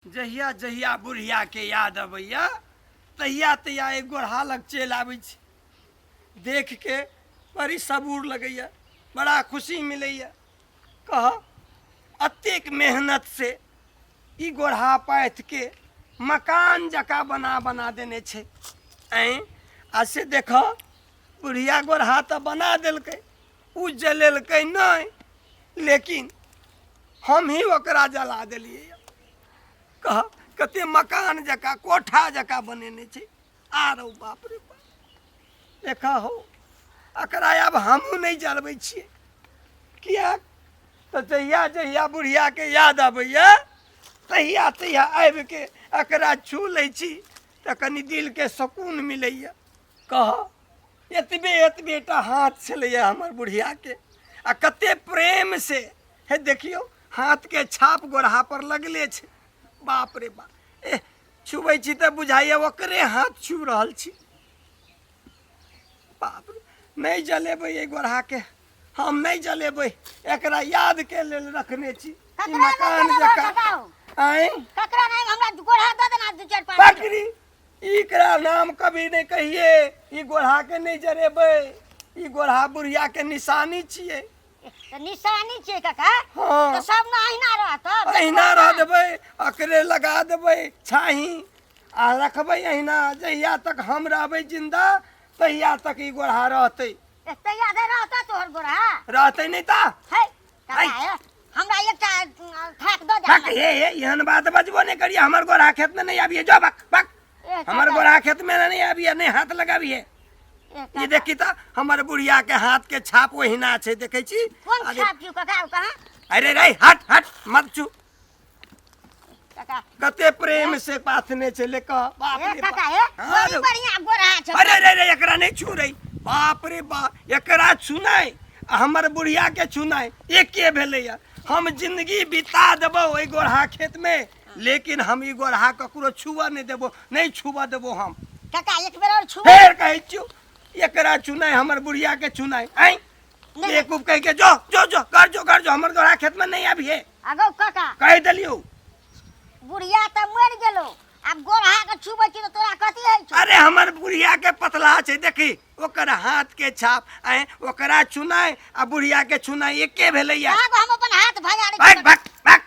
जहिया जहिया बुढ़ियाके याद अबैया तहिया तहिया एक गोरहा लग चलि आबै छी। देख के बड़ी सबूर लगैया, बड़ा खुशी मिलैया। कह अतेक मेहनत से ई गोरहा पाथि के मकान जकाँ बना बना देने छै। ऐं आ से देख बुढ़िया गोरहा तऽ बना देलकै, ओ जलेलकै नहि, लेकिन हम ही ओकरा जला देलियै। कह कते मकान जकाँ कोठा जकाँ बनेने छै। आरो बाप रे बाप, देखा हो एकरा आब हमहूँ नहि जलबै छियै। किएक तऽ जहिया जहिया बुढ़ियाके याद अबैया तहिया तहिया आबिके एकरा छू लै छी तऽ कनि दिलके सुकून मिलैया। कह एतबे एतबे टा हाथ छलैया हमर बुढ़ियाके आ कते प्रेम से हे देखियौ हाथके छाप गोरहा पर लगले छै। बाप रे बाप, एह छुबै छी तऽ बुझाइया ओकरे हाथ छू रहल छी। बाप रे, नहि जलेबै एहि गोरहाके, हम नहि जलेबै, एकरा यादके लेल रखने छी। ई मकान जकाँ आँय ककरा नहीं हमरा गोरहा दऽ देना दू चारि पाँच। बकरी एकरा नाम कभी नहीं कहिए, ई गोरहा के नहीं जरेबै, ई गोरहा बुढ़िया के निशानी छियै। तऽ निशानी छियै काका? हाँ। तऽ सब ने अहिना रहत? अहिना रह देबै, अकरे लगा देबै छाही आ रखबै अहिना। जहिया तक हम रहबै जिंदा तहिया तक ई गोरहा रहतै। तहिया धरि रहतै तोहर गोरहा? रहतै नहि तऽ है काका, हे, हमरा एकटा थाक दऽ दे। बक, हे हे एहन बात बजबो नहि करिए। हमर गोरहा खेत में नहीं आबिए, जो बक बक। ए, हमर काका। गोरहा खेत में नहीं आबिए, नहीं हाथ लगाबिए। ए, ये देखी तऽ हमर बुढ़िया के हाथ के छाप ओहिना छै, देखै छी? कोन अरे छाप छियौ काका? ओ कहाँ? अरे रे हट हट मत छू। काका कते प्रेम से पाथने छै ले कह। बाप ए रे काका, बाप। हे, हाँ बड़ी रौ। बढ़िया गोरहा छै। अरे रे रे एकरा नहीं छू रे। बाप रे बाप, एकरा छुनाइ आ हमर बुढ़िया के छुनाइ एके भेलैया। हम जिंदगी बिता देबो ओहि गोरहा खेत में, लेकिन हम ई गोरहा ककरो छुअ नहीं देबो, नहीं छुअ देबो हम। काका एक बेर और छू। फेर कहै छियौ एकरा छुनाइ हमर बुढ़िया के छुनाइ। आँय नहीं। बेवकूफ कह के जो जो जो कर जो कर जो, हमर गोरहा खेत में नहीं आबिहे। अगौ काका कहि देलियौ। बुढ़िया तऽ मरि गेलो, आब गोरहा के छुबै छी तऽ तोरा कथी होइ छौ? अरे हमर बुढ़िया के पतला छै, देखी ओकर हाथ के छाप। आँय ओकरा छुनाइ आ बुढ़िया के छुनाइ एके भेलैया। कहाँ गो हम अपन हाथ भगा दै भक छी। भक भक,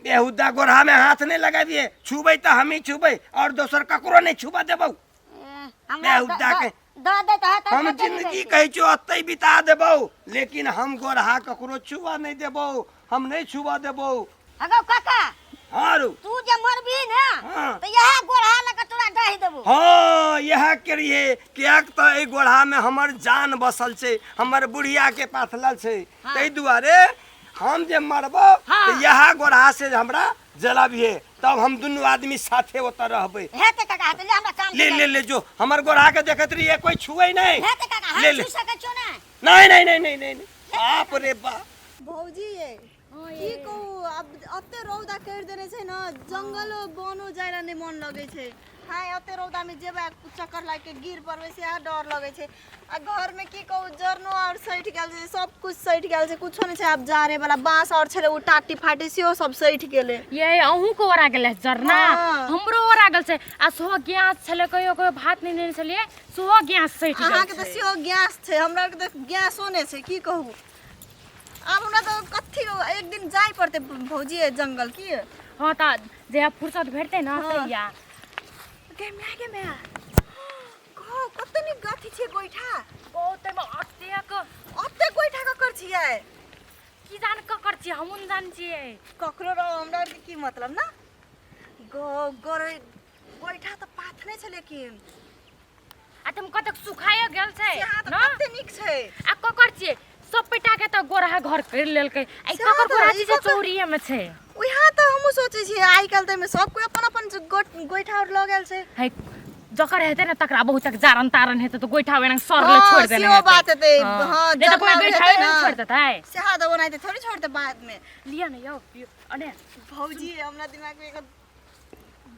बेहुदा गोरहा में हाथ नहीं लगाबिए। छुबै तऽ हमही छुबै और दोसर ककरो नहीं छुबा देबौ। ए, हमरा बेहुदा के दऽ दे तऽ हेतै, हम कते जिंदगी निकलतै? कहै छियौ ओतै बिता देबौ, लेकिन हम गोरहा ककरो छुआ नहीं देबौ, हम नहीं छुआ देबौ। अगौ काका। हाँ रू। तू जे मरबी ने हाँ। तऽ इएह गोरहा लऽ कऽ तोरा दही देबौ। हाँ इएह करिए, किएक तऽ एहि गोरहा में हमर जान बसल छै, हमर बुढ़िया के पाथलल छै। हाँ। ताहि दुआरे हम जे मरबौ हाँ। तऽ इएह गोरहा से हमरा जलाबिहे, तब हम दुनू आदमी साथे ओतऽ रहबै। हेतै काका, हेतै, ले हमरा काम ले ले ले जो, हमर गोरहा के देखैत रहिए कोई छुए नहीं। हेतै काका, हम ले ले। छू सकै छियौ ने? नहीं नहीं नहीं नहीं नहीं, नहीं। बाप रे बाप। भौजी ये की कहू, आब एते रौदा करि देने छै ने, जंगलो बनो जाय ला नहि मन लगै छै। हाँ एते रौदा में जेबै आ चक्कर लागि के गिर पड़बै सेहा डर लगै छै। आ घर में की कहू, जरनो और सठि गेल छै, सब कुछ सठि गेल छै, कुछो नहि छै आब जारे वाला। बांस और छलै ओ टाटी फाटी सेहो सब सठि गेलै। ये अहूँ के ओरा गेलै जरना? हाँ। हमरो ओरा गेल छै। आ सेहो गैस छलै, कहियो कहियो भात नहि नेने छलियै, सेहो गैस सठि गेल अहाँके तऽ छै। सेहो गैस छै, हमरा आरके तऽ गैसो नहि छै। की कहू आब हमरा तऽ कथी एक दिन जाय पड़तै भौजी जंगल की। हाँ तऽ जहिया फुर्सत भेटतै ने हाँ। तहिया। गे my, गे my, कहो कते नीक अथी छै गोइठा। बहुत एहिमे अतेक अतेक गोइठा ककर छियै? की जान ककर छियै, हमहूँ नहि जानै छियै। ककरो रहो, हमरा आरके की मतलब ना। गो गोरे गोइठा तऽ पाथने छै, लेकिन आ तुम कतेक सुखायो गेल छै सेहा तऽ ना? कते नीक छै। आ ककर छियै? सब पेटा के तऽ गोरहा घर करि लेलकै। आ ई सेहा ककर तऽ, गोरहा ई छै जे ककर- चोरिये में छै? उएह तऽ हमहूँ सोचै छियै, आइ काल्हि तऽ एहिमे सब कोइ अपन अपन गोइठा आओर लऽ गेल छै। है जकर हेतै ने तकरा बहुत तक जारन तारन हेतै तऽ गोइठा ओहिना सरले हाँ, छोड़ि देने सेहो हेतै। बात हेतै, हाँ, नहि तऽ कोइ जरना गोइठा हेतै ओहिना ने। छोड़ि देतै। सेहा तऽ ओनाहिते थोड़ी छोड़तै बादमे। लिअ ने यौ, पियौ। अने भौजी हमरा दिमागमे एगो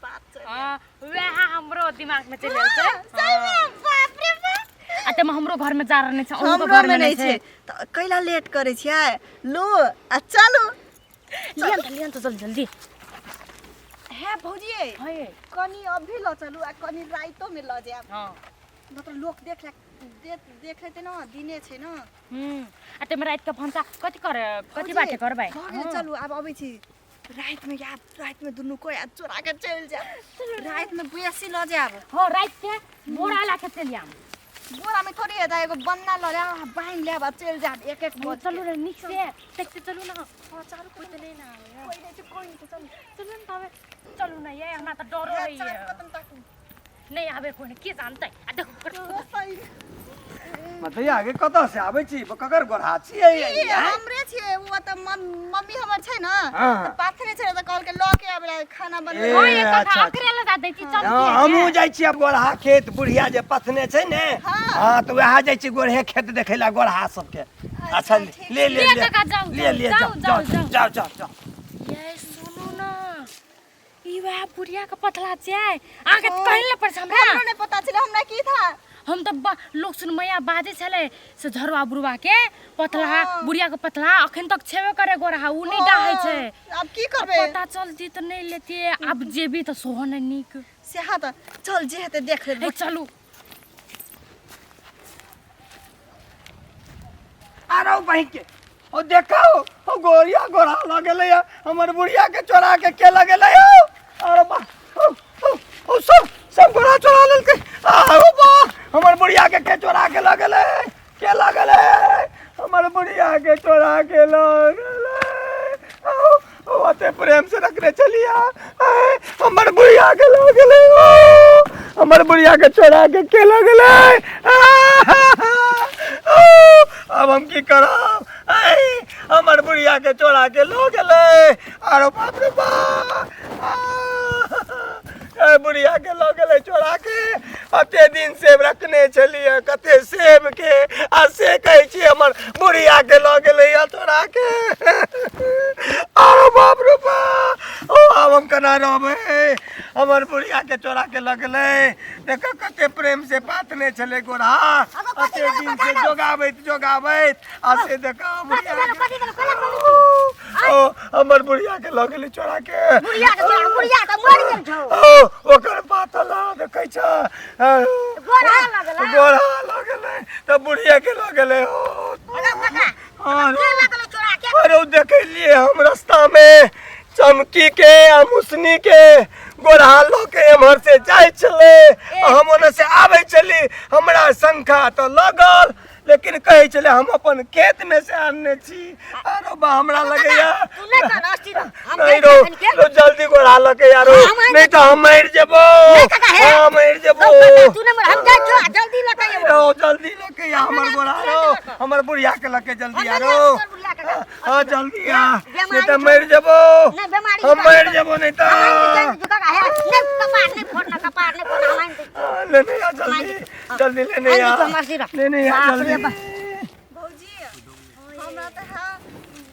बात चलि हाँ, वएह हमरो दिमाग में चलि आयल छै। हाँ, सही में, बाप रे बाप। आ तेमे हमरो घर में जारन नहि छै, अहूँके हमरो घर में में नहि छै, तऽ कैला लेट करै छियै? लू आ चलू। लिअ ने तऽ, लिअ ने तऽ जल्दी जल्दी। है भौजी हाँ ये कनी अभी ल चलू आ कनी राइतो में ल जायब। हाँ। मतलब लोक देख ले देख देख लेते न दिने छै न। आ तेमे राति के भनसा कथी करे कथी बाटे करबै? भऽ गेल चलू आब अबै छी रातिमे, आब रातिमे दुनू कोइ आ चोरा के चलि जायब, रातिमे बेसी लऽ जायब। हाँ राति के बोरा ला के चलि आम। बोरा में थोड़ी हेतै, एगो बन्ना लऽ लेब आ बान्हि लेब आ चलि जायब एक एक हाँ, बज। चलू ने नीक से देखते चलू ना। हाँ, चारू कोई तऽ नहि ना आबैया। कोइ नहि छै, कोइ नहि छै, चलू। चलू ने तबे चलू ना ये हमरा तऽ डरो हे, होइए। चारू कतन ताकू। नहि आबे कोइ के जानतै आ देखू सही। मतलब आगे कतऽ से आबै छी, ककर गोरहा छियै? ई हमरे छियै, ओ तऽ मम्मी हमर छै न। हाँ। तऽ पाथरे छै तऽ कहलकै लऽ के आबै ला खाना बनबै। ए, हाँ ये कथा अच्छा, अकरे लगा दै छी चल। हाँ, हमहूँ जाइ छी आब गोरहा खेत, बुढ़िया जे पथने छै ने। हाँ। हाँ तऽ वएह जाइ छी गोरहे खेत देखै लए गोरहा सबके। अच्छा ठीक। ले ले ले ले काका, जाउ, ले ले जाउ, जाउ जाउ, जाउ जाउ जाउ जाउ। ये सुनू ना ई वएह बुढ़िया के पतला छै अहाँके कहै लए पड़ै छै हमरा। हमरो नहि पता छलै, हमरा की था। हम तऽ लोक सुनमैया बाजै छलै से झरुआ बुढ़वा के पतला हाँ। बुढ़िया के पतला अखन तक छेबे करे गोरहा उ नहि डाहै छै। आब की करबै? पता चलती तऽ नहि लेतियै, आब जेबी तऽ सेहो नहि नीक। सेहा तऽ चल जे हेतै देख लेबै। हे चलू। आरो बहिन के ओ देखो ओ गोरिया गोरा लगेलै हमर बुढ़िया के चोरा के के लगेलै हो। अरे बा ओ, ओ, ओ सब सब गोरा चोरा लेलकै। आ ओ बा हमर बुढ़िया के चोरा के लगेलै, के लगेलै हमर बुढ़िया के चोरा के लगेलै। ओ, ओ अते प्रेम से रखने चलिया हमर बुढ़िया के लगेलै। ओ हमर बुढ़िया के चोरा के लगेलै। ओ अब हम की करब? ऐ हमर बुढ़िया के चोरा के लऽ गेलै। आरो बाप रे बाप, ए बुढ़िया के लऽ गेलै चोरा के। अते दिन सेब रखने छलियै कते सेब के, आ से कहै छी हमर बुढ़िया के लऽ गेलै चोरा के। आरो बाप रे बाप, ओ आब हम केना रहबै? हमर बुढ़िया के चोरा के लऽ गेलै। देख कते प्रेम से पातने छलै गोरा, अते दिन से जोगाबैत जोगाबैत, आ से देख बुढ़िया के, ओ हमर बुढ़िया के लऽ गेलै चोरा के। बुढ़िया के चोरा, बुढ़िया तऽ मरि गेल छौ। ओ ओकर पातल देखै छ गोरहा लगलै। गोरहा लऽ गेलै तऽ बुढ़िया के लऽ गेलै। ओ अरे काका, हाँ, के लगलै चोरा के? अरे ओ देखलियै हम रास्ता में चमकी के आ मुसनी के गोरहा लऽ के एम्हर से जाइ छलै, आ हम ओने से आबै छली। हमरा शंखा तऽ लगल, लेकिन कहै छलै हम अपन खेत में से आनने छी। अरे बा हमरा लगैया तू नहि कर अस्थिर, हम नहीं जाइ रो छी एखन के। रो जल्दी गोरहा लऽ के यारो, हाँ, हम आनि नहीं तो हम मरि जेबो। नहीं काका, हे। हाँ मरि जेबो। रौ काका, तू नहि मर, हम जाइ छियौ, आ जल्दी लऽ के अयबौ। रो जल्दी लऽ के आ हमर गोरहा, रो तुरंत लऽ के। हमर बुढ़िया के लऽ के जल्दी हम आ नहि रो। आबि तोहर बुढ़िया के। हाँ जल्दी आ, बेमारी नहीं तऽ छौ। मरि जेबो। नहि, बेमारी हम छौ। मरि जेबो नहीं तऽ। हम आनि के जाइ छी काका, हे, नहि कपार नहि फोड़ना, कपार नहि फोड़ना, हम आनि दै छी। हाँ, लेने आ जल्दी, जल्दी लेने आनि आ। दै छियौ हमर सिरा। लेने आ बाप रे जल्दी। बाप। भौजी हमरा तऽ है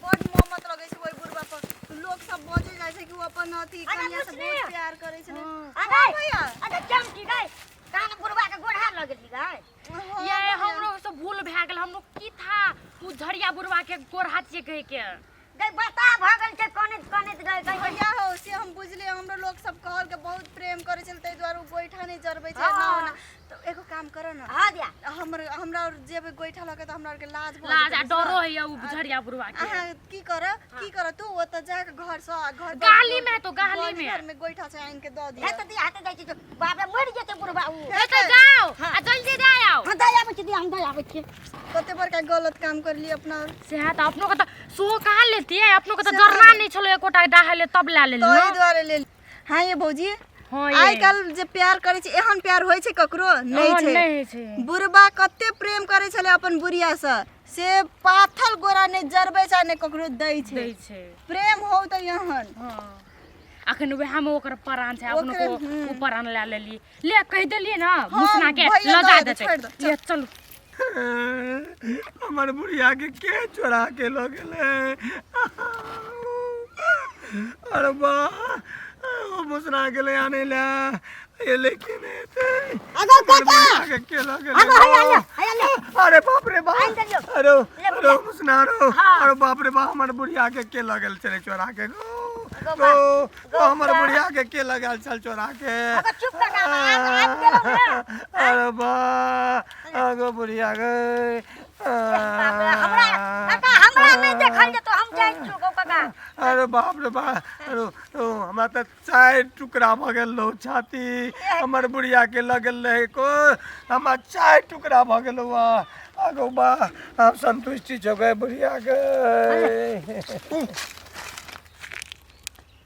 बड मोहम्मत लगै छै ओहि बुढ़बा पर। लोक सब बजै जाइ छै कि ओ अपन अथी अरे कनिया से मुसनी। बहुत प्यार करै छलै। आ गई, भैया। अरे चमकी गई, कान बुढ़वा के गोरहा लऽ गेली गई। हाँ, ये भैया। हमरो से भूल भए गेल, हमरो की था उ झरिया बुढ़वा के गोरहा छियै कहि के। गई बता भऽ गेल छै कनैत कनैत गई गई। भैया हो से हम बुझलियै, हमरो लोक सब कहल के बहुत प्रेम करै छलै ताहि दुआरे ओ गोइठा नहि जरबै छै ना हाँ। ओना। तऽ एगो काम करऽ न, हाँ दिया। हमर हमरा और जेबै गोइठा लऽ के तऽ हमरा आरके लाज भऽ लाज आ जेतै। डरो होइया उ झरिया बुढ़वा के। अहाँ की कर की कर तू ओतऽ जाके घर सँ आ घर गाली में तो गाली में। घर में गोइठा छै आनि के दऽ हे दिअ। तऽ दिया हाथे जाइ छी तो बाप रे मरि जेतै बुढ़वा उ। हे तऽ जाओ आ जल्दी जाय आओ। हम दऽ आबै छी दिया, हम दऽ आबै छी। कते बड़का गलत काम करली अपना और। सेहा तऽ अपनो के तऽ सो कहाँ लेतियै, अपनो के तऽ जरना नहि छलै एकोटा डाहै ले तब लए लेली ताहि न। दुआरे लेल। हाँ ये भौजी, हाँ ये। आइ काल्हि जे प्यार करै छै एहन प्यार होइ छै ककरो? नहि हाँ, छै। नहि छै। बुढ़बा कते प्रेम करै छलै अपन बुढ़िया सँ, से पाथल गोरा नहि जरबै छै आ नहि ककरो दै छै। दै छै। प्रेम हो तऽ एहन। हाँ अखन वएह में ओकर प्राण छै, अपनो ओकरे, को हम्म। उ प्राण लए लेली। ले कहि देलियै न मुसना के भैया लगा दऽ दे, देतै। छोड़ि दे, ले चलू। हमर बुढ़िया के के चोरा के लऽ गेलै? अरे बा ओ मुसना गेलै आनै लए, एलै कि नहि एतै? अगो हमर काका। बुढ़िया के के लऽ गेलै? अगो हैया ले, हैया ले। अरे बाप रे बाप, आनि देलियौ। अरे ले अरे बुढ़िया। मुसना रो। हाँ। अरे बाप रे बाप, हमर बुढ़िया के के लऽ गेल छलै चोरा के गो? गो गो गो हमर बा। बुढ़िया के के लगाल चल चोरा के। अगर चुप काका, आब गेलौ ना। अरे बा, आगो बुढ़िया गे। बाप रे, हमरा काका हमरा नहीं देखल जेतो, हम जाइ छियौ गौ काका। अरे बाप रे बाप, अरे ओ, हमरा तऽ चारि टुकड़ा भऽ गेल रहो छाती, हमर बुढ़िया के लगल रहे को, हमरा चारि टुकड़ा भऽ गेल वाह। आगो बा, हम संतुष्टि छौ गए बुढ़िया के।